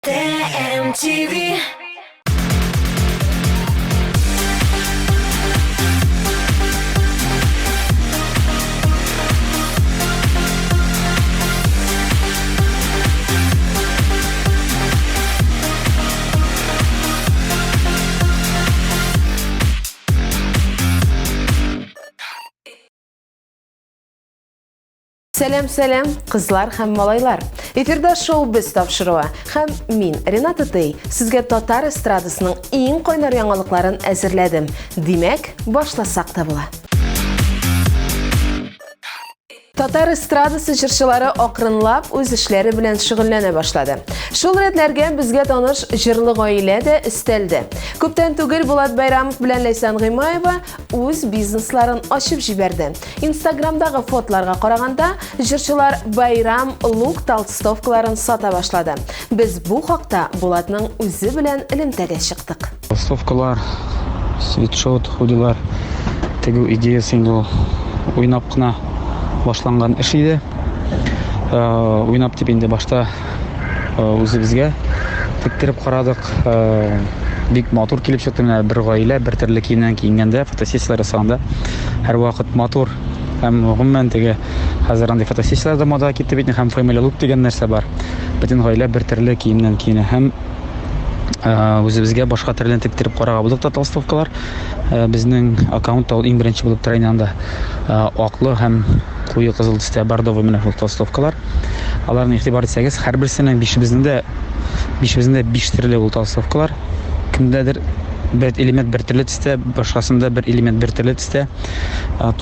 TMTV. Сәлам, сәлам, кызлар һәм малайлар. Эфирда шоу без тапшыруы һәм мин, Рената Тей, сезгә татар эстрадасының иң кайнар яңалыкларын әзерләдем. Димәк, башласак та була. Татар эстрадасы җырчылары акрынлап үз эшләре белән шөгыльләнә башлады. Шул рәтләргә безгә таныш җырлы гаилә дә өстәлде. Күптән түгел Булат Байрамов белән Ләйсән Гыймаева үз бизнесларын ачып җибәрде. Инстаграмдагы фотоларга караганда, җырчылар Байрам лук толстовкаларын сата башлады. Без бу хакта Булатның үзе белән элемтәгә чыктык. Толстовкалар, свитшот, худилар тегү идеясе инде ул уйнап кына башланган эш иде. Э, уйнап дип инде башта э, үзебезгә тектереп карадык. Э, бик матур килеп чыкты менә бер гаилә бер төрле киемнән киенгәндә, фотосессияләр ясаганда һәрвакыт матур һәм гомумән теге хәзер андый фотосессияләр дә модага китте бит һәм family look дигән нәрсә бар. Бөтен гаилә бер төрле киемнән киенә һәм үзебезгә башка төрле тектереп карарга булдык та толстовкалар. Безнең аккаунтта ул иң беренче булып тора инде анда аклы һәм куе кызыл төстә бордовый менә шул толстовкалар. Аларны игътибар итсәгез, һәрберсенең бишебезнең дә бишебезнең дә биш төрле ул толстовкалар. Кемдәдер бер элемент бер төрле төстә, башкасында бер элемент бер төрле төстә.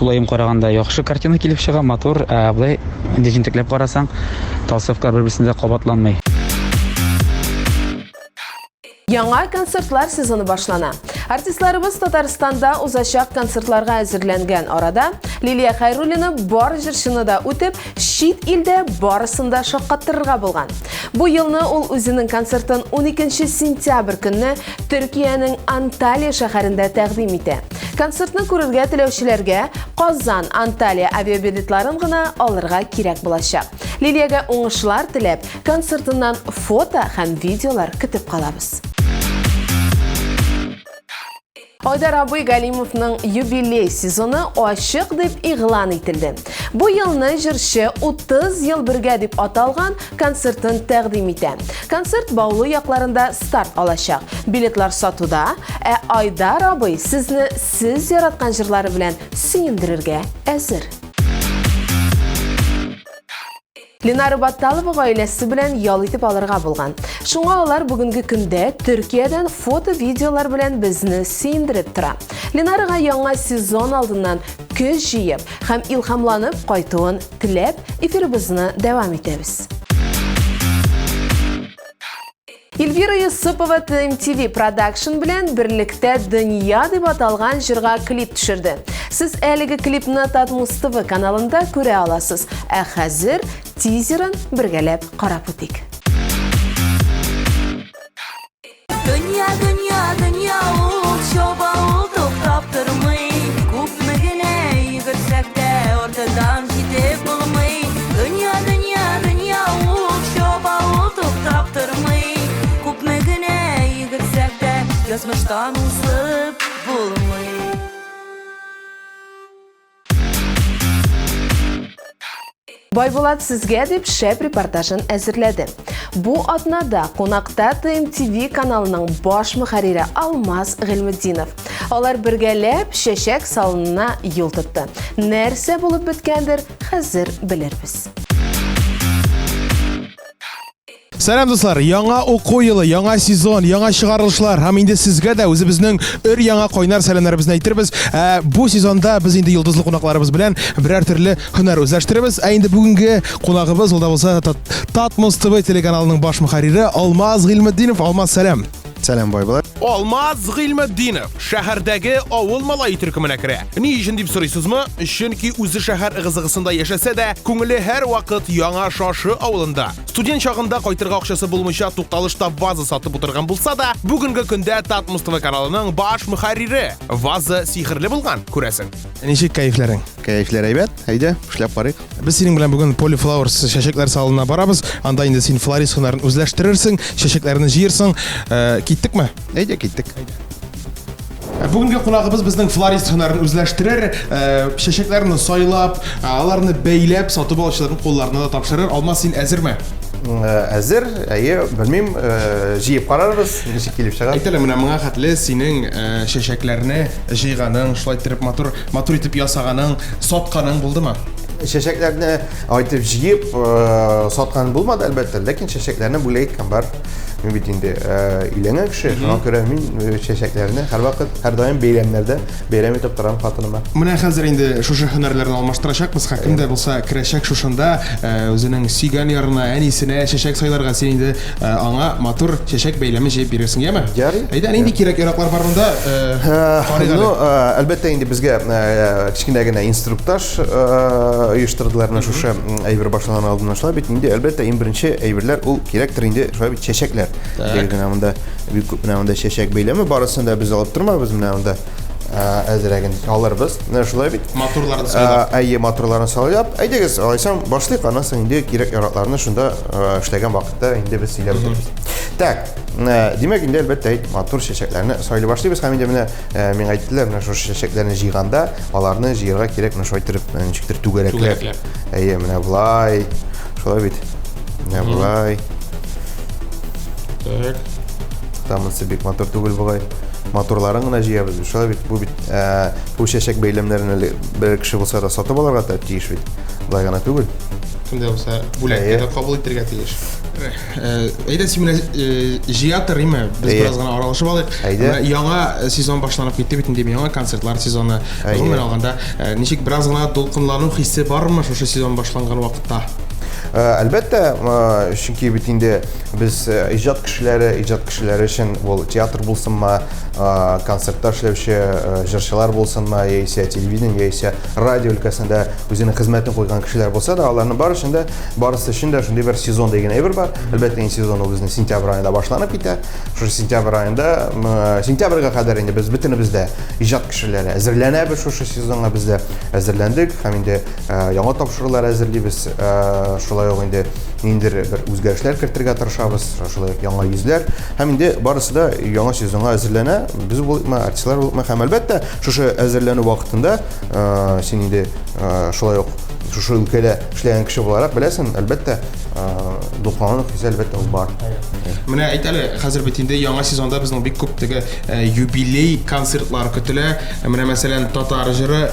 Тулаем караганда яхшы картина килеп чыга, матур. Ә болай инде җентекләп карасаң, толстовкалар бер-берсендә кабатланмый. Яңа концертлар сезоны башлана. Артистларыбыз Татарстанда узачак концертларга әзерләнгән арада Лилия Хәйруллина бар җырчыны да үтеп, чит илдә барысын да шаккаттырырга булган. Бу елны ул үзенең концертын 12 сентябрь көнне Төркиянең Анталия шәһәрендә тәкъдим итә. Концертны күрергә теләүчеләргә Казан, Анталия авиабилетларын гына алырга кирәк булачак. Лилиягә уңышлар теләп, концертыннан фото һәм видеолар көтеп калабыз. Айдар абый Галимовның юбилей сезоны ачык дип игълан ителде. Бу елны җырчы 30 ел бергә дип аталган концертын тәкъдим итә. Концерт Баулы якларында старт алачак. Билетлар сатуда, ә Айдар абый сезне сез яраткан җырлары белән сөендерергә әзер. Ленара Батталова гаиләсе белән ял итеп алырга булган. Шуңа алар бүгенге көндә Төркиядән фото-видеолар белән безне сөендереп тора. Ленарага яңа сезон алдыннан көч җыеп һәм илһамланып кайтуын теләп, эфирыбызны дәвам итәбез. Эльвира Юсупова TMTV Production белән берлектә Дөнья дип аталган җырга клип төшерде. Сез әлеге клипны Татмус ТВ каналында күрә аласыз. Ә хәзер тизерын бергәләп карап үтик. Дөнья, дөнья, дөнья ул, чаба ул туктап тормый. Күпме генә йөгерсәк тә, артыннан җитеп булмый. Дөнья, дөнья, дөнья ул, чаба ул туктап тормый. Күпме генә йөгерсәк тә, язмыштан узып булмый. Байбулат сезгә дип шәп репортажын әзерләде. Бу атнада кунакта ТМТВ каналының баш мөхәррире Алмаз Гыйльметдинов. Алар бергәләп чәчәк салонына юл тотты. Нәрсә булып беткәндер, хәзер белербез. Сәлам дуслар, яңа уку елы, яңа сезон, яңа чыгарылышлар һәм инде сезгә дә үзебезнең өр яңа кайнар сәламнәребезне әйтербез. Ә, бу сезонда без инде йолдызлы кунакларыбыз белән берәр төрле һөнәр үзләштерербез. Ә инде бүгенге кунагыбыз ул да булса Татмос ТВ телеканалының баш мөхәррире Алмаз Гыйльметдинов. Алмаз, сәлам. Сәлам, Байбулат. Алмаз Гыйльметдинов шәһәрдәге авыл малае төркеменә керә. Ни өчен дип сорыйсызмы? Чөнки үзе шәһәр ыгы-зыгысында яшәсә дә, күңеле һәрвакыт Яңа Шашы авылында. Студент чагында кайтырга акчасы булмыйча тукталышта ваза сатып утырган булса да, бүгенге көндә Татмус ТВ каналының баш мөхәррире. Ваза сихерле булган, күрәсең. Ничек кәефләрең? Кәефләр әйбәт, әйдә, эшләп карыйк. Без синең белән бүген Polyflowers чәчәкләр салонына барабыз. Анда инде син флорист һөнәрен үзләштерерсең, чәчәкләрне җыерсың. Э, киттекме? Әйдә, киттек. Ә бүгенге кунагыбыз безнең флорист һөнәрен үзләштерер, э, чәчәкләрне сайлап, э, аларны бәйләп, сатып алучыларның кулларына да тапшырыр. Алмаз, син әзерме? Э, әзер, әйе, белмим, җыеп карарбыз, ничек килеп чыгар. Әйт әле, менә моңа хәтле синең чәчәкләрне җыйганың, шулай итеп матур, матур итеп ясаганың, сатканың булдымы? Чәчәкләрне айтып җыеп саткан булмады, әлбәттә, ләкин чәчәкләрне бүләк иткән бар. Мин бит инде өйләнгән кеше, шуңа күрә мин чәчәкләрне һәрвакыт, һәрдаим бәйрәмнәрдә бәйрәм итеп торам хатыныма. Менә хәзер инде шушы һөнәрләрне алмаштырачакбыз. Һәм кем дә булса керәчәк шушында, үзенең сөйгән ярына, әнисенә чәчәк сайларга, син инде аңа матур чәчәк бәйләме җыеп бирерсең, яме? Ярый. Әйдә, нинди кирәк-яраклар бар монда? Карыйк әле. Ну, әлбәттә инде безгә кечкенә генә инструктаж оештырдылар менә шушы әйбер башланган алдыннан. Шулай бит инде, әлбәттә, иң беренче әйберләр ул кирәктер инде, шулай бит чәчәкләр. Дигән менә монда бик күп менә монда чәчәк бәйләме, барысын да без алып тормабыз, менә монда әзрәген алырбыз. Менә шулай бит. Матурларын сайлап. Әйе, матурларын сайлап. Әйдәгез, алайсам башлыйк, аннан соң инде кирәк-яракларны шунда эшләгән вакытта инде без сөйләп үтәрбез. Так, димәк инде әлбәттә матур чәчәкләрне сайлый башлыйбыз һәм инде менә миңа әйттеләр, менә шушы чәчәкләрне җыйганда аларны җыярга кирәк менә шулай итеп ничектер түгәрәкләп. Әйе, менә болай. Шулай бит. Менә болай. Так. Там монысы бик матур түгел бугай. Матурларын гына җыябыз. Шулай бит, бу бит бу чәчәк бәйләмнәрен әле бер кеше булса да сатып алырга та тиеш бит. Болай гына түгел. Кем дә булса бүләккә дә кабул итәргә тиеш. Әйдә, син менә җыя тор, име? Без бераз гына аралашып алыйк. Әйдә. Яңа сезон башланып китте бит инде, яңа концертлар сезоны. Гомумән алганда, ничек бераз гына дулкынлану хисе бармы шушы сезон башланган вакытта? Әлбәттә, чөнки бит инде без иҗат кешеләре, иҗат кешеләре өчен ул театр булсынмы, концертта эшләүче җырчылар булсынмы, яисә телевидение, яисә радио өлкәсендә үзенең хезмәтен куйган кешеләр булса да, аларның бар өчен дә, барысы өчен дә шундый бер сезон дигән әйбер бар. Әлбәттә, инде сезон ул безнең сентябрь аенда башланып китә. Шушы сентябрь аенда, сентябрьгә кадәр инде без бөтенебез дә иҗат кешеләре әзерләнәбез шушы сезонга, без дә әзерләндек һәм инде яңа тапшырулар әзерлибез. Шулай ук инде ниндидер бер үзгәрешләр кертергә тырышабыз, шулай ук яңа йөзләр. Һәм инде барысы да яңа сезонга әзерләнә. Без булыкмы, артистлар булыкмы һәм әлбәттә, шушы әзерләнү вакытында син инде шулай ук шушы өлкәдә эшләгән кеше буларак беләсең, әлбәттә, дулкынлану хисе әлбәттә ул бар. Менә әйт әле, хәзер бит инде яңа сезонда безнең бик күп теге юбилей концертлар көтелә. Менә мәсәлән, татар җыры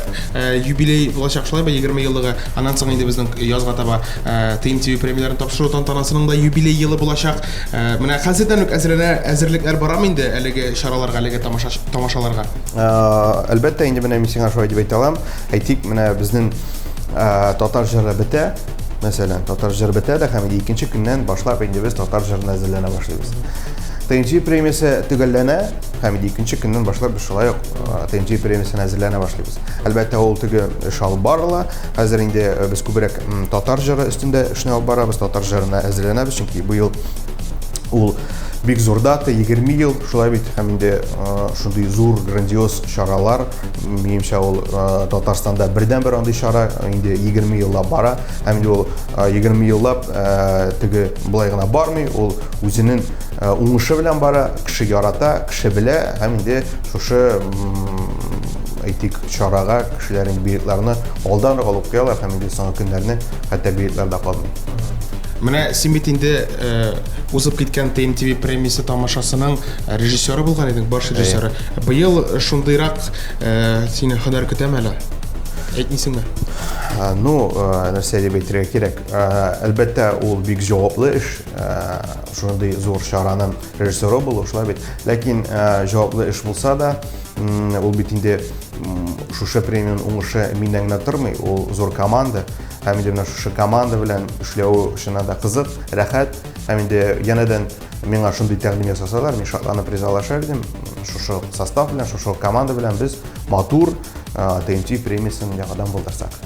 юбилей булачак шулай ба, 20 еллыгы. Аннан соң инде безнең язга таба TMTV премияләрен тапшыру тантанасының да юбилей елы булачак. Менә хәзердән үк әзерләнә, әзерлекләр барамы инде әлеге чараларга, әлеге тамаша тамашаларга? Әлбәттә, инде менә мин сиңа шулай дип әйтә алам. Әйтик, менә безнең татар җыры бетә, мәсәлән, татар җыры бетә дә һәм инде икенче көннән башлап инде без татар җырына әзерләнә башлыйбыз. ТНТ премиясе төгәлләнә һәм инде икенче көннән башлап без шулай ук ТНТ премиясенә әзерләнә башлыйбыз. Әлбәттә, ул теге эш алып барыла. Хәзер инде без күбрәк татар җыры өстендә эшне алып барабыз, татар җырына әзерләнәбез, чөнки быел ул бик зур дата, 20 ел, шулай бит, һәм инде шундый зур грандиоз чаралар, минемчә, ул Татарстанда бердәнбер андый чара, инде 20 еллап бара, һәм инде ул 20 еллап теге болай гына бармый, ул үзенең уңышы белән бара, кеше ярата, кеше белә, һәм инде шушы, әйтик, чарага кешеләр инде билетларны алдан ук алып куялар, һәм инде соңгы көннәрне хәтта билетлар да калмый. Менә син бит инде узып киткән TMTV премиясе тамашасының режиссеры булган идең, баш режиссеры. Быел шундыйрак сине һөнәр көтәме әле? Әйтмисеңме? Ну, нәрсә дип әйтергә кирәк? Әлбәттә, ул бик җаваплы эш. Шундый зур чараның режиссеры булу, шулай бит. Ләкин җаваплы эш булса да, ул бит инде шушы премияның уңышы миннән генә тормый, ул зур команда. Һәм инде менә шушы команда белән эшләү чыннан да кызык, рәхәт. Һәм инде янәдән миңа шундый тәкъдим ясасалар, мин шатланып ризалашыр идем. Шушы состав белән, шушы команда белән без матур TNT премиясен яңадан булдырсак.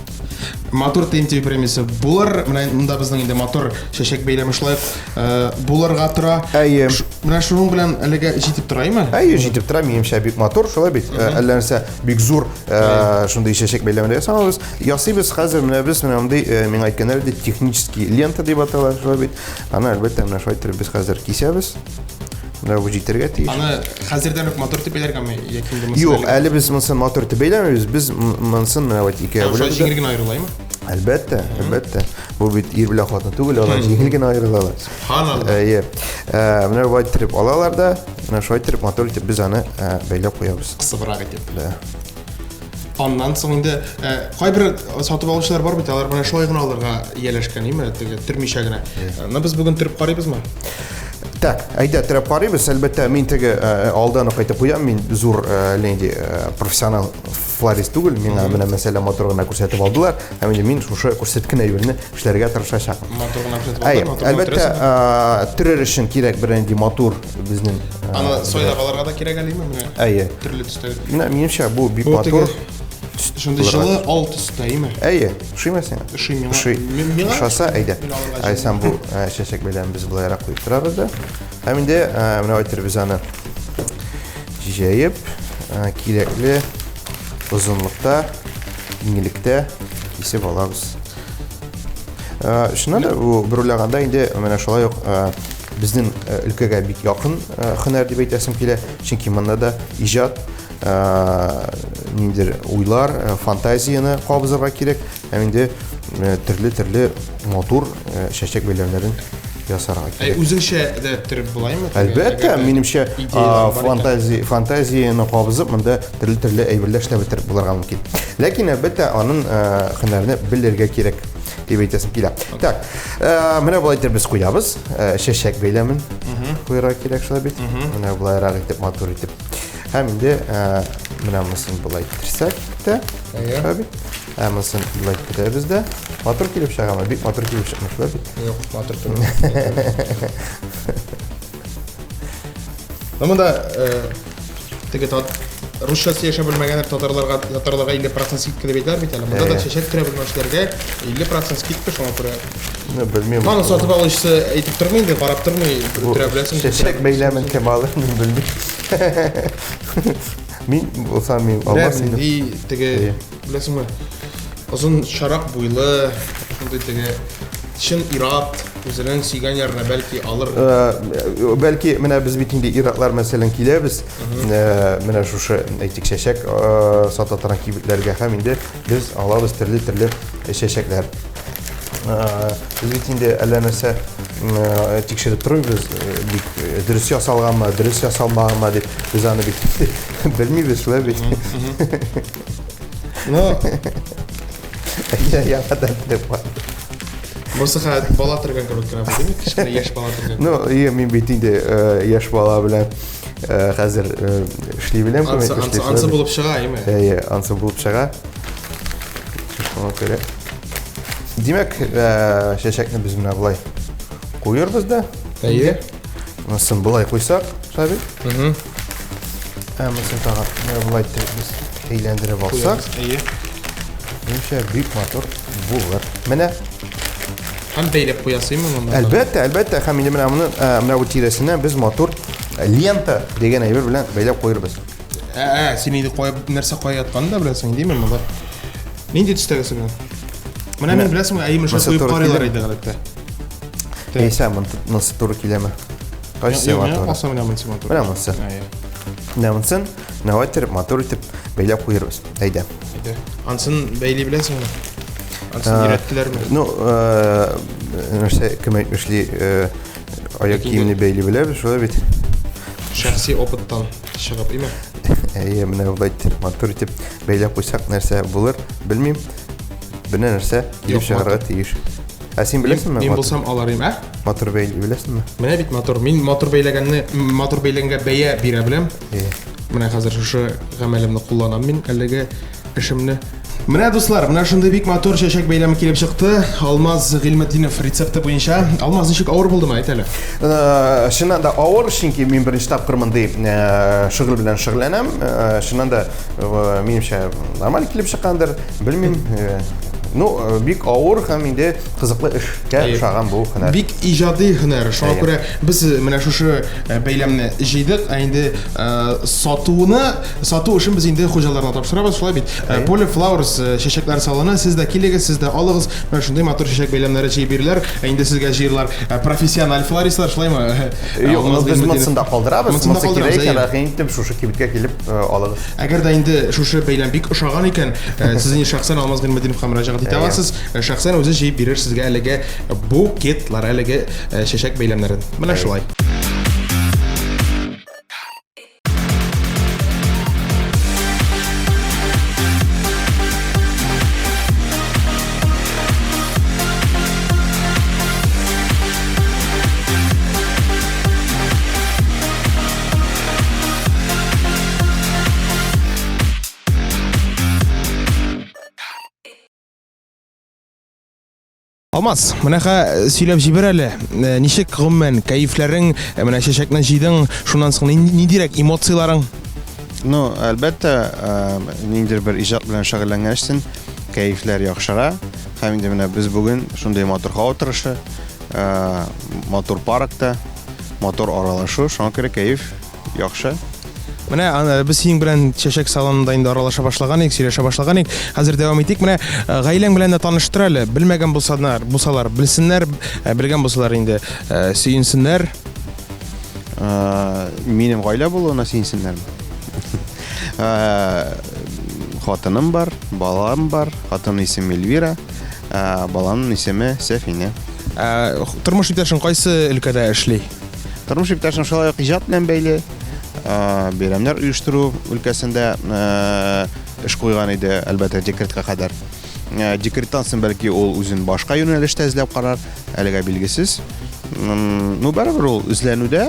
Матур TMTV премиясе булыр. Менә монда безнең инде матур чәчәк бәйләме шулай э, булырга тора. Әйе. Менә шуның белән әлегә җитеп тора, әйме? Әйе, җитеп тора, минемчә бик матур, шулай бит. Э, әллә нәрсә бик зур э, шундый чәчәк бәйләме ясамабыз. Ясыйбыз хәзер менә без менә мондый миңа әйткәннәр иде, технический лента дип атала, шулай бит. Аны әлбәттә менә шулай итеп без хәзер кисәбез. Менә бу җитәргә тиеш. Аны хәзердән үк матур дип бәйләргәме яки инде монысы? Юк, әле без монысын матур дип бәйләмибез. Без монысын менә вот икегә бүләбез. Җиңел генә аерыламы? Әлбәттә, әлбәттә. Бу бит ир белән хатын түгел, алар җиңел генә аерылалар. Субханалла. Әйе. Э, менә болай итеп алалар да, менә шулай итеп матур итеп без аны э, бәйләп куябыз. Кысыбрак итеп. Да. Аннан соң инде э, кайбер сатып алучылар бар бит, алар менә шулай гына алырга ияләшкән, име, теге төрмичә генә. Ны без бүген төреп карыйбызмы? Так, әйдә төреп карыйбыз. Әлбәттә, мин теге э, алдан ук әйтеп куям, мин зур э, нинди профессионал флорист түгел, миңа менә мәсәлән матур гына күрсәтеп алдылар, һәм инде мин шушы күрсәткән әйберне эшләргә тырышачакмын. Матур гына күрсәтеп алдылар, матур. Әлбәттә, төрер өчен кирәк бер нинди матур безнең. Аны сайлап алырга да кирәк әлеме менә? Әйе. Төрле төстәге. Менә минемчә бу бик матур. Шундый җылы ал төстә, әйеме? Әйе, ошыймы сиңа? Ошый миңа. Ошый. Миңа ошаса, әйдә. Айсан бу чәчәк белән без болайрак куеп торабыз да. Һәм инде менә әйтер без аны җәеп, кирәкле озынлыкта, киңлектә кисеп алабыз. Чыннан да бу бер уйлаганда инде менә шулай ук безнең өлкәгә бик якын һөнәр дип әйтәсем килә, чөнки монда да иҗат ниндидер уйлар, фантазияне кабызырга кирәк һәм инде төрле-төрле матур чәчәк бәйләмнәрен ясарга кирәк. Ә үзеңчә дә төреп булаймы? Әлбәттә, минемчә, фантазия, фантазияне кабызып, монда төрле-төрле әйберләр эшләп бетереп булырга мөмкин. Ләкин әлбәттә, аның һөнәрне белергә кирәк дип әйтәсем килә. Так, менә болай итеп без куябыз. Чәчәк бәйләмен куярга кирәк шулай бит. Менә болайрак итеп, матур итеп. Һәм инде менә монысын болай иттерсәк тә, шулай бит. Ә монысын болай иттерәбез дә. Матур килеп чыгамы? Бик матур килеп чыкмый шулай бит. Юк, матур түгел. Ну монда теге тат русча сөйләшә белмәгәннәр татарларга татарларга 50% скидка дип әйтәләр бит әле. Монда да чәчәк төрә белмәүчеләргә 50% скидка шуңа күрә. Ну, белмим. Моны сатып алучысы әйтеп тормый инде, карап тормый, төрә беләсең. Чәчәк бәйләмен кем алыр, мин белмим. Мин булсам мин алмас идем. Нинди теге беләсеңме? Озын чарак буйлы, шундый теге чын ират үзенең сөйгән ярына бәлки алыр. Э, бәлки менә без бит инде иратлар мәсәлән киләбез. Э, менә шушы әйтик чәчәк э, сата торган кибетләргә һәм инде без алабыз төрле-төрле чәчәкләр. Без бит инде әллә нәрсә тикшереп тормыйбыз, бик дөрес ясалганмы, дөрес ясалмаганмы дип, без аны бит белмибез, шулай бит. Ну, яңадан телеп бар. Бусы хәзер бала торган кебек кенә булды, кечкенә яшь бала торган. Ну, и мин бит инде яшь бала белән хәзер эшли беләм. Ансы булып чыга, әйме? Әйе, ансы булып чыга. Шуңа күрә. Димәк, э, чәчәкне без менә болай куербыз да. Әйе. Монысын болай куйсак, Сабит. Угу. Ә монысын тагын менә болай итеп без әйләндереп алсак. Әйе. Минемчә, бик матур булыр. Менә Һәм бәйләп куясыймы монда? Әлбәттә, әлбәттә, һәм инде менә моны, э, менә бу тирәсенә без матур лента дигән әйбер белән бәйләп куербыз. Ә, ә, син инде кая нәрсә кая ятканын да беләсең, димме монда? Нинди төстәгесе белән? Менә мин беләсеңме, әйе, менә куеп карыйлар иде гадәттә. Әйсә, монысы туры киләме? Кайсы матур? Алса менә монысы матур. Менә монысы. Менә монысын, менә итеп, матур итеп бәйләп куербыз. Әйдә. Әйдә. Ансын бәйли беләсеңме? Ансын өйрәттеләрме? Ну, нәрсә, кем әйтмешли, аяк киемне бәйли беләбез, шулай бит. Шәхси опыттан чыгып, име? Әйе, менә болай итеп, матур итеп бәйләп куйсак, нәрсә булыр, белмим. Менә нәрсә килеп чыгарга тиеш. Ә син беләсеңме? Мин булсам алар идем, ә? Матур бәйли беләсеңме? Менә бит матур. Мин матур бәйләгәнне, матур бәйләгәнгә бәя бирә беләм. Менә хәзер шушы гамәлемне кулланам мин әлеге эшемне. Менә дуслар, менә шундый бик матур чәчәк бәйләме килеп чыкты. Алмаз Гыйльметдинов рецепты буенча. Алмаз, ничек авыр булдымы, әйт әле? Э, чыннан да авыр, чөнки мин беренче тапкыр мондый э, шөгыль белән шөгыльләнәм. Э, чыннан да, минемчә, нормаль килеп чыккандыр, белмим. Ну, э, бик авыр һәм инде кызыклы эшкә ошаган бу һөнәр. Бик иҗади һөнәр. Шуңа күрә без э, менә шушы э, бәйләмне җыйдык, ә инде сатуны, сату эшен без инде хуҗаларына тапшырабыз, шулай бит. Поле Flowers чәчәкләр салоны, сез дә килегез, сез дә алыгыз. Менә шундый матур чәчәк бәйләмнәре җыеп бирәләр. Ә инде сезгә җыерлар профессиональ флористлар, шулаймы? Юк, без монысын да калдырабыз. Монысы кирәк икән, рәхим итеп шушы кибеткә килеп алыгыз. Әгәр дә инде шушы бәйләм бик ошаган икән, э, сез инде шәхсән Алмаз Гыйльметдиновка мөрәҗәгать итә аласыз. Э, шәхсән үзе җыеп бирер сезгә әлеге букетлар, әлеге э, чәчәк бәйләмнәрен. Менә шулай. Алмаз, менә хә сөйләп җибәр әле. Э, ничек гомумән кәефләрең, э, менә чәчәкне җыйдың, шуннан соң ниндирәк эмоцияләрең? Ну, әлбәттә, э, ниндидер бер иҗат белән шөгыльләнгәчтен кәефләр яхшыра. Һәм инде менә без бүген шундый матур һава торышы, матур паркта, матур аралашу, шуңа күрә кәеф яхшы. Менә без синең белән чәчәк салонында инде аралаша башлаган идек, сөйләшә башлаган идек. Хәзер дәвам итик. Менә э, гаиләң белән дә таныштыр әле. Белмәгән булсалар, булсалар белсеннәр, э, белгән булсалар инде э, сөенсеннәр. Минем гаилә булуына сөенсеннәрме? Хатыным бар, балам бар. Хатынның исеме Эльвира, баланың исеме Сәфинә. Тормыш иптәшең кайсы өлкәдә эшли? Тормыш иптәшем шулай ук иҗат белән бәйле, бәйрәмнәр оештыру өлкәсендә эш куйган иде, әлбәттә, декретка кадәр. Декреттан соң бәлки ул үзен башка юнәлештә эзләп карар, әлегә билгесез. Ну, барыбер ул эзләнүдә,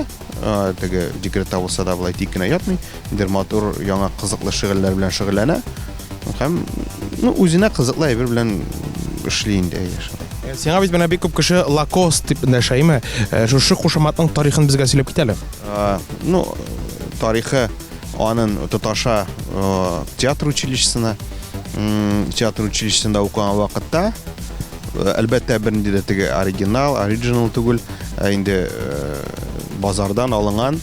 теге декретта булса да болай тик кенә ятмый, бер матур, яңа кызыклы шөгыльләр белән шөгыльләнә. Һәм ну, үзенә кызыклы әйбер белән эшли инде, әйе, шулай. Э, сиңа бит менә бик күп кеше Лакост дип эндәшә, әйме? Э, шушы кушаматның тарихын безгә сөйләп кит әле. Э, ну, тарихы анын тоташа театр училищесына. Театр училищесында укыган вакытта, әлбәттә, бернинди дә теге оригинал, оригинал түгел, ә инде базардан алынган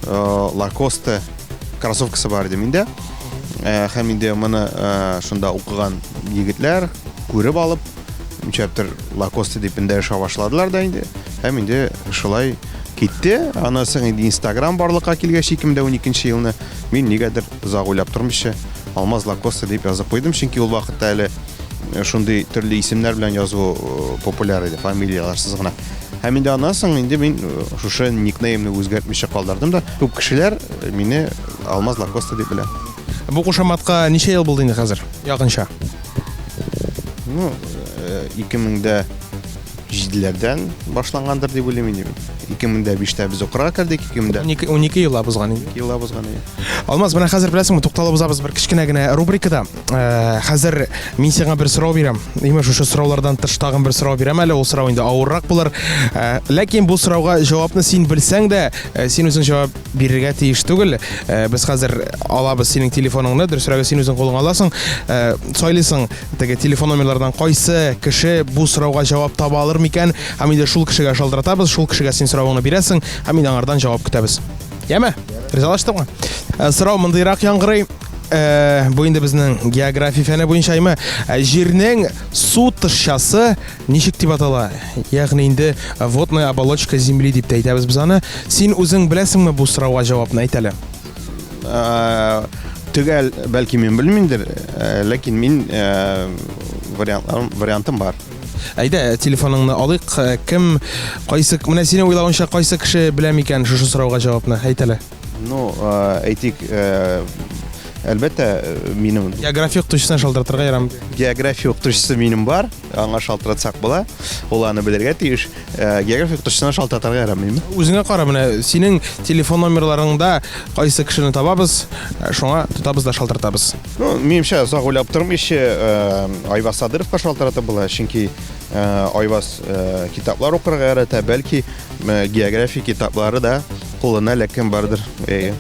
Лакосте кроссовкасы бар иде миндә. Э, һәм инде моны э, шунда укыган егетләр күреп алып, ничәптер Лакосте дип эндәшә башладылар да инде. Һәм инде шулай китте. Аннан соң инде Инстаграм барлыкка килгәч 2012 елны мин нигәдер озак уйлап тормыйча Алмаз Лакосте дип язып куйдым, чөнки ул вакытта әле э, шундый төрле исемнәр белән язу популяр иде, фамилияләрсез гына. Һәм инде аннан соң инде мин шушы никнеймны үзгәртмичә калдырдым да, күп кешеләр мине Алмаз Лакоста дип белә. Бу кушаматка ничә ел булды инде хәзер? Якынча. Ну, 2007-ләрдән башлангандыр дип уйлыйм инде мин. 2005-тә без укырга кердек, 2012 12 еллап узган инде. Еллап узган инде. Алмаз, менә хәзер беләсеңме, тукталып узабыз бер кечкенә генә рубрикада. Э, хәзер мин сиңа бер сорау бирәм. Имеш, шушы сораулардан тыш тагын бер сорау бирәм әле, ул сорау инде авыррак булыр. Э, ләкин бу сорауга җавапны син белсәң дә, э, син үзең җавап бирергә тиеш түгел. Без хәзер алабыз синең телефоныңны, дөресрәге син үзең кулыңа аласың. Сайлыйсың теге телефон номерлардан кайсы кеше бу сорауга җавап таба алыр микән, һәм инде шул кешегә шалтыратабыз, шул кешегә син соравыңны бирәсең, һәм инде аңардан җавап көтәбез. Яме? Ризалаштыңмы? Сорау мондыйрак яңгырый. Э, бу инде безнең география фәне буенча әйме. Э, җирнең су тышчасы ничек дип атала? Ягъни инде водная оболочка Земли дип тә әйтәбез без аны. Син үзең беләсеңме бу сорауга җавапны әйт әле. Э, төгәл бәлки мин белмимдер, ләкин мин вариантларым, вариантым бар. Әйдә, телефоныңны алыйк. Кем, кайсы, менә синең уйлавыңча кайсы кеше белә микән шушы сорауга җавапны? Әйт әле. Ну, әйтик, әлбәттә, минем География укытучысына шалтыратырга ярамый. География укытучысы минем бар, аңа шалтыратсак була. Ул аны белергә тиеш. География укытучысына шалтыратырга ярамыймы? Үзеңә кара, менә синең телефон номерларыңда кайсы кешене табабыз, шуңа тотабыз да шалтыратабыз. Ну, минемчә, озак уйлап тормыйча, Айваз Садыровка шалтыратып була, чөнки Айваз китаплар укырга ярата, бәлки география китаплары да кулына эләккән бардыр. Әйе.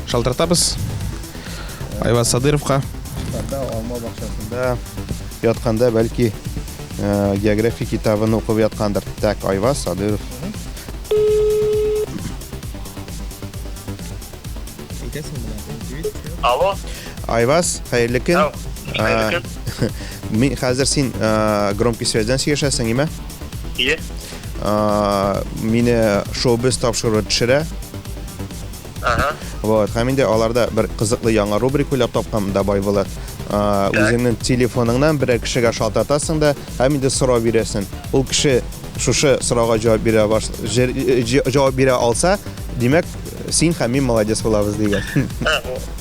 Шалтыратабыз. Айваз Садыровка. Алма бакчасында. ятканда бәлки э, география китабын укып яткандыр. Так, Айваз Садыров. Алло. Айваз, хәерле көн. Ау, хәерле көн. Мин хәзер син э, громкий связьдән сөйләшәсең, име? Ие. Э, Мине шоу-біз тапшыруы төшерә. Ага. Вот, һәм инде аларда бер кызыклы яңа рубрика уйлап тапкан да Байбулат. Үзеңнең телефоныңнан берәр кешегә шалтыратасың да, һәм инде сорау бирәсең. Ул кеше шушы сорауга җавап бирә баш җавап бирә алса, димәк, син һәм мин молодец булабыз дигән.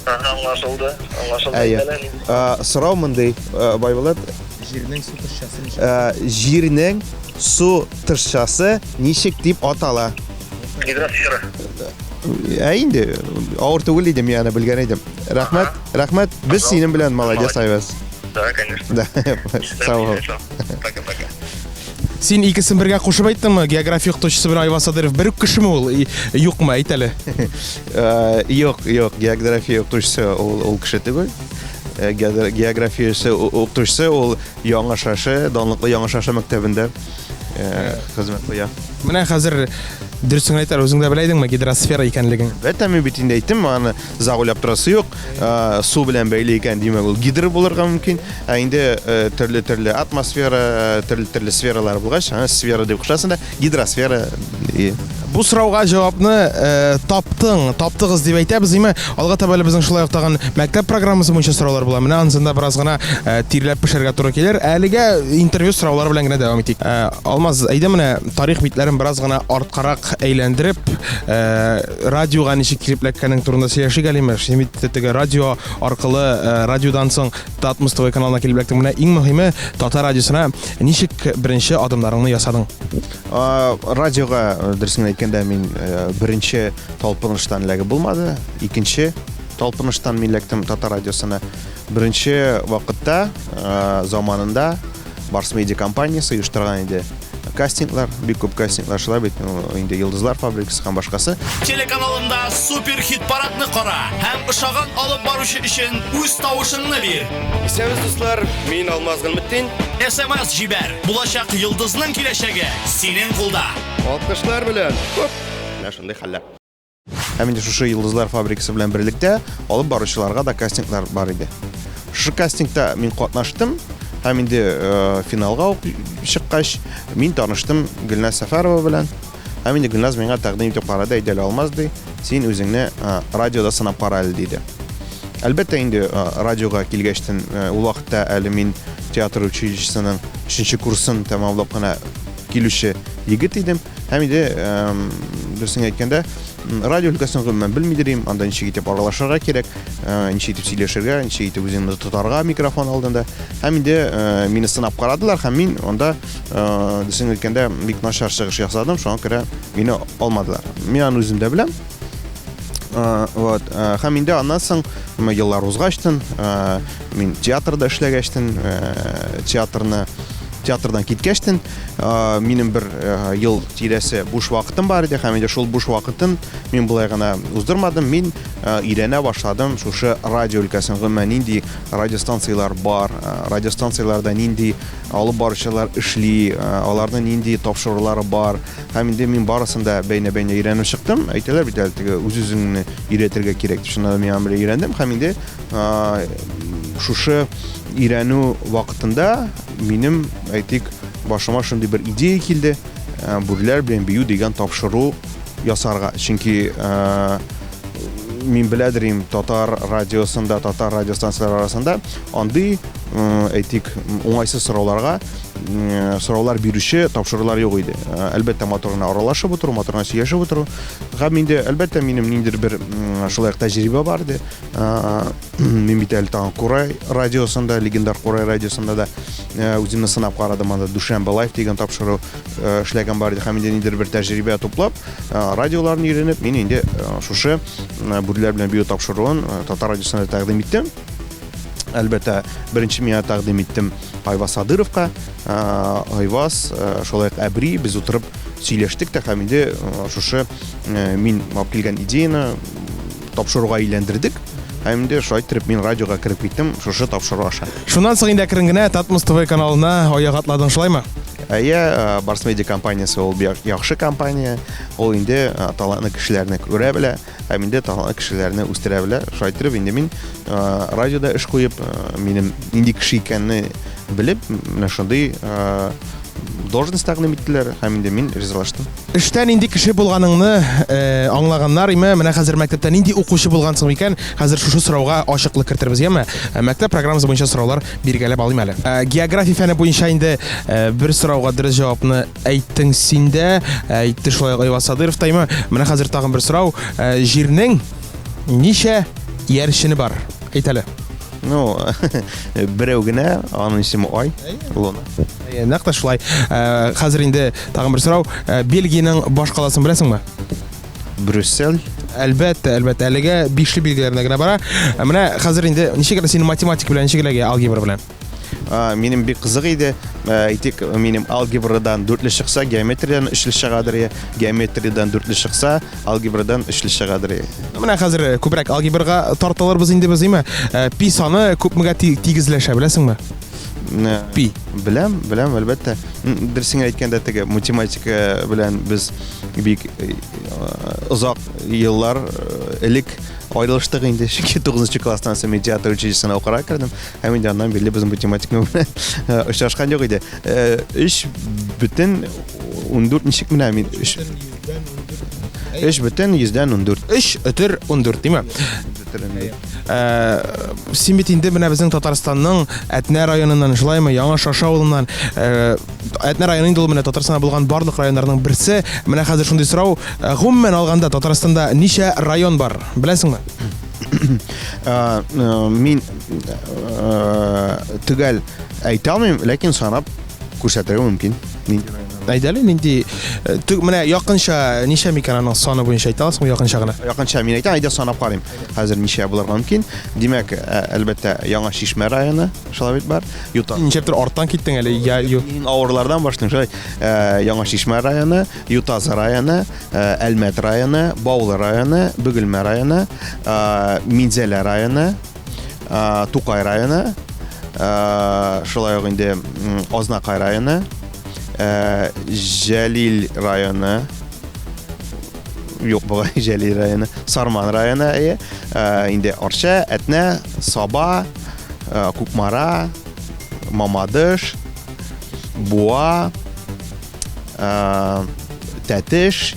Ага, аңлашылды. Аңлашылды. Әйе. Сорау мондый, Байбулат. Җирнең су тышчасы ничек? Җирнең су тышчасы ничек дип атала? Гидросфера. Ә инде авыр түгел иде, мин аны белгән идем. Рәхмәт, рәхмәт. Без синең белән молодец, Айваз. Да, конечно. Да. Сау бул. Пока-пока. Син икесен бергә кушып әйттеңме? География укытучысы белән Айваз Садыров бер үк кешеме ул? Юкмы, әйт әле. Э, юк, юк, география укытучысы ул ул кеше түгел. Э, географиясе укытучысы ул Яңа Шашы, данлыклы Яңа Шашы мәктәбендә э, хезмәт куя. Менә хәзер дөресен әйт әле, үзең дә белә идеңме гидросфера икәнлеген? Әлбәттә, мин бит инде әйттем, аны озак уйлап торасы юк. Э, су белән бәйле икән, димәк, ул гидро булырга мөмкин. Ә инде э, төрле-төрле атмосфера, э, төрле-төрле сфералар булгач, аны сфера дип кушасың да, гидросфера. И. Бу сорауга җавапны э, таптың, таптыгыз дип әйтәбез, име? Алга таба әле безнең шулай ук тагын мәктәп программасы буенча сораулар була. Менә анысында бераз гына э, тирләп пешәргә туры килер. Әлегә интервью сораулары белән генә дәвам итик. Э, Алмаз, әйдә менә тарих битләрен бераз гына арткарак әйләндереп, э, радиога ничек килеп эләккәнең турында сөйләшик әле, имеш. Син бит теге радио аркылы, э, радиодан соң Татмус ТВ каналына килеп эләктең. Менә иң мөһиме, татар радиосына ничек беренче адымнарыңны ясадың? Радиога, э, дөресен әйткәндә, мин э, беренче талпыныштан эләгеп булмады. Икенче талпыныштан мин эләктем татар радиосына. Беренче вакытта, э, заманында Барс Медиа компаниясе оештырган иде кастинглар, бик күп кастинглар шулай бит, инде Йолдызлар фабрикасы һәм башкасы. Телеканалында супер хит парадны кара һәм ошаган алып баручы өчен үз тавышыңны бир. Исәнмесез, дуслар, мин Алмаз Гыйлметдин. SMS җибәр. Булачак йолдызның киләчәге синең кулда. Алкышлар белән. Хоп! Менә шундый хәлләр. Һәм инде шушы Йолдызлар фабрикасы белән берлектә алып баручыларга да кастинглар бар иде. Шушы кастингта мин катнаштым һәм инде э, финалга ук чыккач, мин таныштым Гөлназ Сәфәрова белән. Һәм инде Гөлназ миңа тәкъдим итеп карады, әйдә әле Алмаз ди, син үзеңне э, радиода сынап кара әле диде. Әлбәттә инде э, радиога килгәчтен э, ул вакытта әле мин театр училищесының өченче курсын тәмамлап кына килүче егет идем. Һәм инде дөресен әйткәндә, радио өлкәсен гомумән белмидер идем, анда ничек итеп аралашырга кирәк, ничек итеп сөйләшергә, ничек итеп үзеңне тотарга микрофон алдында. Һәм инде мине сынап карадылар һәм мин анда дөресен әйткәндә бик начар чыгыш ясадым, шуңа күрә мине алмадылар. Мин аны үзем дә беләм. Вот. Һәм инде аннан соң еллар узгачтын, мин театрда эшләгәчтен, театрны театрдан киткәчтен, минем бер ел тирәсе буш вакытым бар иде һәм инде шул буш вакытын мин болай гына уздырмадым. Мин өйрәнә башладым шушы радио өлкәсен, гомумән нинди радиостанцияләр бар, радиостанцияләрдә нинди алып баручылар эшли, аларның нинди тапшырулары бар. Һәм инде мин барысын да бәйнә-бәйнә өйрәнеп чыктым. Әйтәләр бит әле теге үз-үзеңне өйрәтергә кирәк дип. Шуннан мин аны өйрәндем һәм инде шушы өйрәнү вакытында минем, әйтик, башыма шундый бер идея килде. Бүреләр белән бию дигән тапшыру ясарга. Чөнки мин беләдер им татар радиосында, татар радиостанцияләре арасында андый, әйтик, уңайсыз сорауларга сораулар бирүче тапшырулар юк иде. Әлбәттә, матур гына аралашып утыру, матур гына сөйләшеп утыру. Һәм инде, әлбәттә, минем ниндидер бер шулай ук тәҗрибә бар иде. Мин бит әле тагын Курай радиосында, легендар Курай радиосында да үземне сынап карадым. Анда Дүшәмбе лайф дигән тапшыру эшләгән бар иде. Һәм инде ниндидер бер тәҗрибә туплап, радиоларны өйрәнеп, мин инде шушы Бүреләр белән бию тапшыруын татар радиосында тәкъдим иттем. Әлбәттә, беренче миңа тәкъдим иттем Айваз Садыровка. Айваз, шулай ук Әбри, без утырып сөйләштек тә һәм инде шушы мин алып килгән идеяны тапшыруга әйләндердек. Һәм инде шулай иттереп мин радиога кереп киттем шушы тапшыру аша. Шуннан соң инде әкрен генә Татмус ТВ каналына аяк атладың, шулаймы? Әйе, Барс Медиа компаниясе ул яхшы компания. Ул инде талантлы кешеләрне күрә белә, һәм инде талантлы кешеләрне үстерә белә. Шулай иттереп инде мин радиода эш куеп, минем нинди кеше икәнне белеп, менә шундый должность тәкъдим иттеләр һәм инде мин ризалаштым. Эштә нинди кеше булганыңны э, аңлаганнар име? Менә хәзер мәктәптә нинди укучы булгансың микән? Хәзер шушы сорауга ачыклык кертербез, яме? Э, мәктәп программасы буенча сораулар биргәләп алыйм әле. Э, география фәне буенча инде э, бер сорауга дөрес җавапны әйттең син дә, э, әйтте шулай ук Айваз Садыров та име? Менә хәзер тагын бер сорау. Э, җирнең ничә иярчене бар? Әйт әле. Ну, берәү генә, аның исеме Ай, Луна. Әйе, нәкъ тә шулай. Э, хәзер инде тагын бер сорау. Э, Бельгиянең баш каласын беләсеңме? Брюссель. Әлбәттә, әлбәттә. Әлегә бишле билгеләренә генә бара. Э, менә хәзер инде ничек әле синең математика белән, ничек әлеге алгебра белән? Минем бик кызык иде. Әйтик, минем алгебрадан дүртле чыкса, геометриядән өчле чыгадыр. Геометриядән дүртле чыкса, алгебрадан өчле чыгадыр. Менә хәзер күбрәк алгебрага тартылырбыз инде без, димме? Пи саны күпмегә тигезләшә, беләсеңме? Пи. Беләм, беләм, әлбәттә. Дөресен әйткәндә, теге математика белән без бик озак еллар элек аерылыштык инде, чөнки 9 класстан соң мин театр училищесына укырга кердем. Һәм инде аннан бирле без математика белән очрашкан юк иде. 3 бөтен 14 ничек менә мин 3 3 бөтен йөздән 14. 3 өтер 14, димә. Син бит инде менә безнең Татарстанның Әтнә районыннан, шулаймы, Яңа Шашы авылыннан. Әтнә районы инде ул менә Татарстанда булган барлык районнарның берсе. Менә хәзер шундый сорау, гомумән алганда Татарстанда ничә район бар, беләсеңме? Мин төгәл әйтә алмыйм, ләкин санап күрсәтергә мөмкин. Нинди районнар? Әйдә әле, нинди менә якынча ничә микән аның саны буенча әйтә аласыңмы якынча гына? Якынча мин әйтәм, әйдә санап карыйм. Хәзер ничә булырга мөмкин? Димәк, әлбәттә, Яңа Чишмә районы, шулай бит бар. Юта. Ничәптер арттан киттең әле. Я, ю. Иң авырлардан башлыйм. Шулай, Яңа Чишмә районы, Ютазы районы, Әлмәт районы, Баулы районы, Бөгелмә районы, Минзәлә районы, Тукай районы, шулай ук инде Азнакай районы, Җәлил районы, юк бугай Җәлил районы, Сарман районы, әйе, инде Арча, Әтнә, Саба, Кукмара, Мамадыш, Буа, Тәтеш,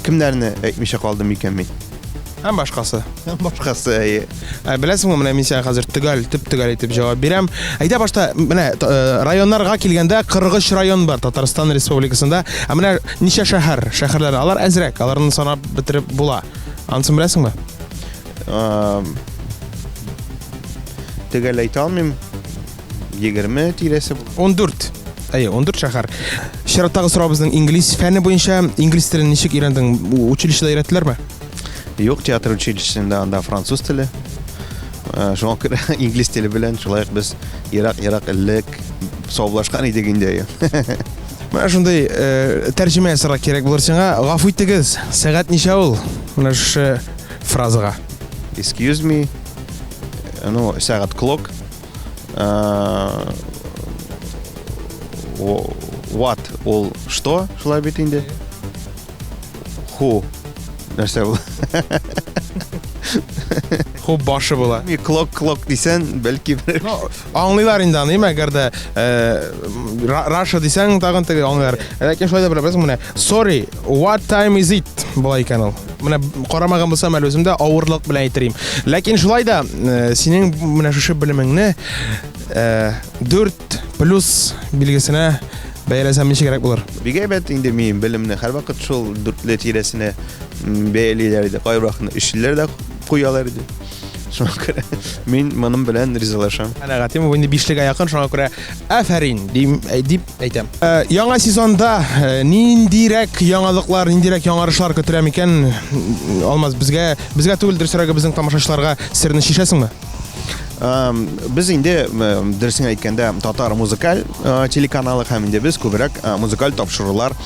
кемнәрне әйтмичә калдым икән мин? Һәм башкасы. Һәм башкасы, әйе. Ә, беләсеңме, менә мин сиңа хәзер төгәл, төп-төгәл итеп җавап бирәм. Әйдә башта, менә районнарга килгәндә 43 район бар Татарстан Республикасында. Ә менә ничә шәһәр? Шәһәрләр алар әзрәк, аларны санап бетереп була. Анысын беләсеңме? Төгәл әйтә алмыйм. 20 тирәсе була. 14. Әйе, 14 шәһәр. Чираттагы сорау безнең инглиз фәне буенча. Инглиз телен ничек өйрәндең? Училищеда өйрәттеләрме? Юк, театр училищесында анда француз теле. Э, шуңа күрә инглиз теле белән шулай ук без ерак-ерак элек саубуллашкан идек инде. Менә шундый э, тәрҗемә ясарга кирәк булыр сиңа. Гафу итегез, сәгать ничә ул? Менә шушы фразага. Excuse me. Ну, сәгать clock. What ул что шулай бит инде who нәрсә ул Who башы була. Клок клок дисәң, бәлки бер. Аңлыйлар инде аны, әгәр дә Раша дисәң, тагын теге аңлыйлар. Ләкин шулай да беләсең менә. Sorry, what time is it? Була икән ул. Менә карамаган булсам әле үзем дә авырлык белән әйтер идем. Ләкин шулай да э, синең менә шушы белемеңне 4 э, плюс билгесенә бәяләсәм ничегрәк булыр? Бик әйбәт инде мин белемне һәрвакыт шул дүртле тирәсенә бәялиләр иде. Кайбер вакытны өчлеләр дә куялар иде. Шуңа күрә мин моның белән ризалашам. Канәгатьмен, бу инде бишлегә якын, шуңа күрә афәрин дим, э, дип әйтәм. Э, яңа сезонда э, ниндирәк яңалыклар, ниндирәк яңарышлар көтелә микән? Алмаз, безгә, безгә түгел, дөресрәге безнең тамашачыларга серне чишәсеңме? Без инде, дөресен әйткәндә, татар музыкаль телеканалы һәм инде без күбрәк музыкаль тапшырулар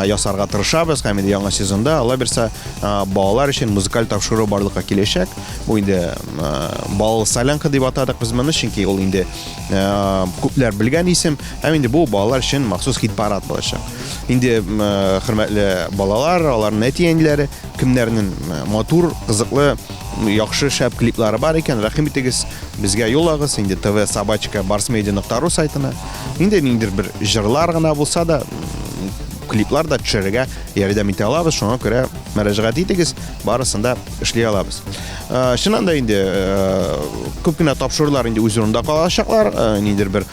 ясарга тырышабыз һәм инде яңа сезонда, Алла бирсә, балалар өчен музыкаль тапшыру барлыкка киләчәк. Бу инде балалы солянка дип атадык без моны, чөнки ул инде күпләр белгән исем һәм инде бу балалар өчен махсус хит-парад булачак. Инде хөрмәтле балалар, аларның әти-әниләре, кемнәрнең матур, кызыклы, яхшы шәп клиплары бар икән, рәхим итегез, безгә юллагыз, инде tv собачка barsmedia.ru сайтына. Инде ниндидер бер җырлар гына булса да, клиплар да төшерергә ярдәм итә алабыз, шуңа күрә мөрәҗәгать итегез, барысын да эшли алабыз. Э, чыннан да инде э, күп кенә тапшырулар инде үз урынында калачаклар, э, ниндидер бер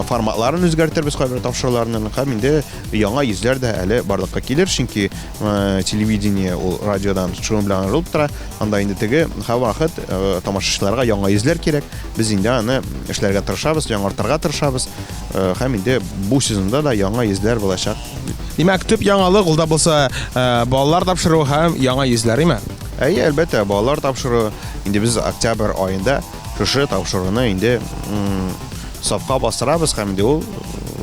форматларын үзгәртербез кайбер тапшыруларның һәм инде яңа йөзләр дә әле барлыкка килер, чөнки телевидение ул радиодан шуның белән аерылып тора. Анда инде теге һәрвакыт тамашачыларга яңа йөзләр кирәк. Без инде аны эшләргә тырышабыз, яңартырга тырышабыз. Һәм инде бу сезонда да яңа йөзләр булачак. Димәк, төп яңалык ул да булса балалар тапшыруы һәм яңа йөзләр, име? Әйе, әлбәттә, балалар тапшыруы. Инде без октябрь аенда шушы тапшыруны инде сафка бастырабыз һәм инде ул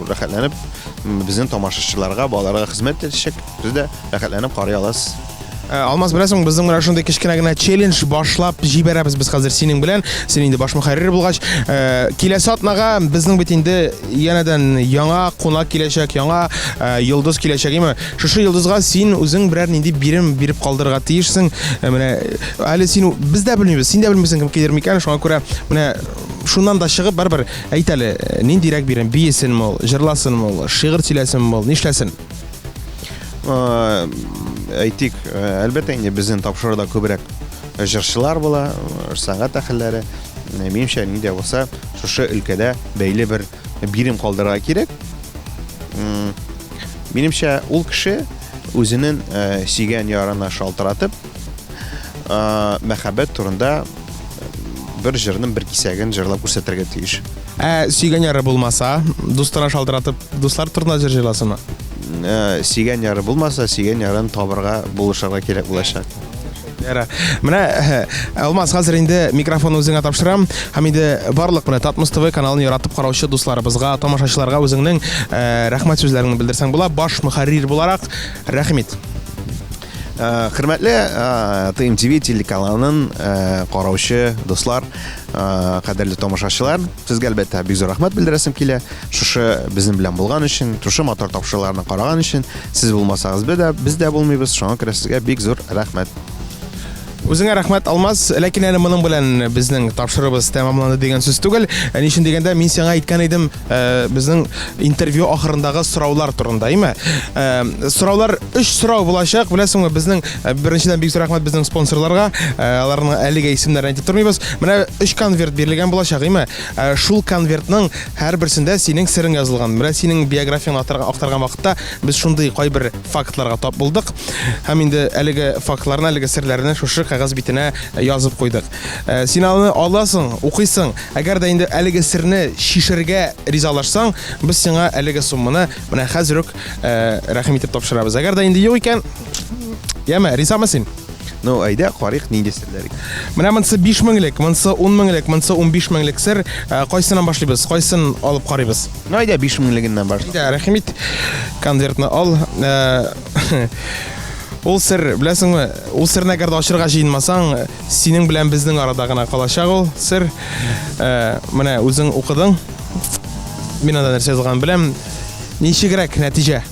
рәхәтләнеп безнең тамашачыларга, балаларга хезмәт итәчәк. Сез дә рәхәтләнеп карый аласыз. Э, Алмаз, беләсең, безнең менә шундый кечкенә генә челлендж башлап җибәрәбез без хәзер синең белән. Син инде баш мөхәррир булгач, э, киләсе атнага безнең бит инде янәдән яңа кунак киләчәк, яңа э, йолдыз киләчәк, име? Шушы йолдызга син үзең берәр нинди бирем биреп калдырырга тиешсең. Менә әле син без дә белмибез, син дә белмисең кем килер микән, шуңа күрә менә шуннан да чыгып барыбер әйт әле, ниндирәк бирем, биесенме ул, җырласынмы ул, шигырь сөйләсенме ул, нишләсен? Әйтик, әлбәттә инде безнең тапшыруда күбрәк җырчылар була, сәнгать әһелләре. Минемчә, ни дә булса, шушы өлкәдә бәйле бер бирем калдырырга кирәк. Минемчә, ул кеше үзенең сөйгән ярына шалтыратып, мәхәббәт турында бер җырның бер кисәген җырлап күрсәтергә тиеш. Ә сөйгән яры булмаса, дустына шалтыратып, дуслар турында җыр җырласынмы? Э, сөйгән яры булмаса, сөйгән ярын табырга, булышырга кирәк булачак. Яра. Менә э, Алмаз, хәзер инде микрофонны үзеңә тапшырам. Һәм инде барлык менә Татмус ТВ каналын яратып караучы дусларыбызга, тамашачыларга үзеңнең э, рәхмәт сүзләреңне белдерсәң була. Баш мөхәррир буларак рәхим ит. Э, хөрмәтле э, ТМТВ телеканалын э, караучы дуслар, кадерле тамашачылар, сезгә әлбәттә бик зур рәхмәт белдерәсем килә. Шушы безнең белән булган өчен, шушы матур тапшыруларны караган өчен, сез булмасагыз без дә, без дә булмыйбыз. Шуңа күрә сезгә бик зур рәхмәт. Үзеңә рәхмәт, Алмаз. Ләкин әле моның белән безнең тапшыруыбыз тәмамланды дигән сүз түгел. Ә ни өчен дигәндә, мин сиңа әйткән идем, э, безнең интервью ахырындагы сораулар турында, әйме? Э, сораулар өч сорау булачак. Беләсеңме, безнең э, беренчедән бик зур рәхмәт безнең спонсорларга. Аларның әлегә исемнәрен әйтеп тормыйбыз. Менә өч конверт бирелгән булачак, әйме? Шул конвертның һәрберсендә синең серең язылган. Менә синең биографияңне актарган вакытта без шундый кайбер фактларга тап булдык. Һәм инде әлеге фактларны, әлеге серләрне шушы кәгазь битенә язып куйдык. Э, син аны аласың, укыйсың. Әгәр дә инде әлеге серне чишергә ризалашсаң, без сиңа әлеге сумманы менә хәзер үк э, рәхим итеп тапшырабыз. Әгәр дә инде юк икән, яме, ризамы син? Ну, әйдә, карыйк, нинди серләр икән. Менә монысы 5 меңлек, монысы 10 меңлек, монысы 15 меңлек сер. Э, кайсыннан башлыйбыз? Кайсын алып карыйбыз? Ну, әйдә, 5 меңлегеннән башла. Әйдә, рәхим ит. Конвертны ал. Э, ул сер, беләсеңме, ул серне әгәр дә ачырга җыенмасаң, синең белән безнең арада гына калачак ул сер. Э, менә үзең укыдың. Мин анда нәрсә язылганын беләм. Ничегрәк нәтиҗә?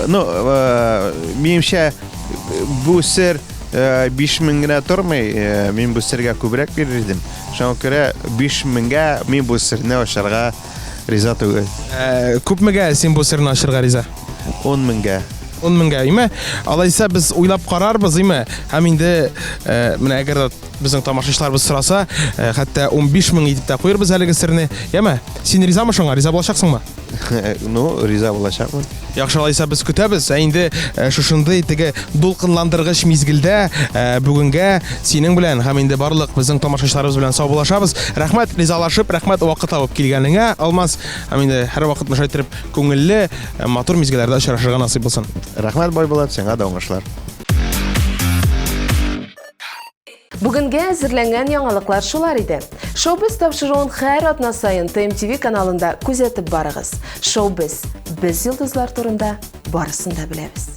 Ну, э, минемчә, бу сер 5000 генә тормый. Мин бу сергә күбрәк бирер идем. Шуңа күрә 5000гә мин бу серне ачарга риза түгел. Ә, күпмегә син бу серне ачарга риза? 10 меңгә. 10 меңгә, име? Алайса без уйлап карарбыз, име? Һәм инде э, менә әгәр дә безнең тамашачыларыбыз сораса, э, хәтта 15 мең итеп тә куербыз әлеге серне. Яме? Син ризамы шуңа? Риза булачаксыңмы? Ну, риза булачакмын. Яхшы, алайса без көтәбез. Ә инде э, шушындый теге дулкынландыргыч мизгелдә э, бүгенгә синең белән һәм инде барлык безнең тамашачыларыбыз белән саубуллашабыз. Рәхмәт ризалашып, рәхмәт вакыт табып килгәнеңә, Алмаз. Һәм инде һәрвакыт шулай итеп күңелле, э, матур мизгелләрдә очрашырга насыйп булсын. Рәхмәт, Байбулат, сиңа да уңышлар. Бүгенгә әзерләнгән яңалыклар шулар иде. Шоу-без тапшыруын һәр атна саен ТМТВ каналында күзәтеп барыгыз. Шоу-без, без йолдызлар турында барысын да беләбез.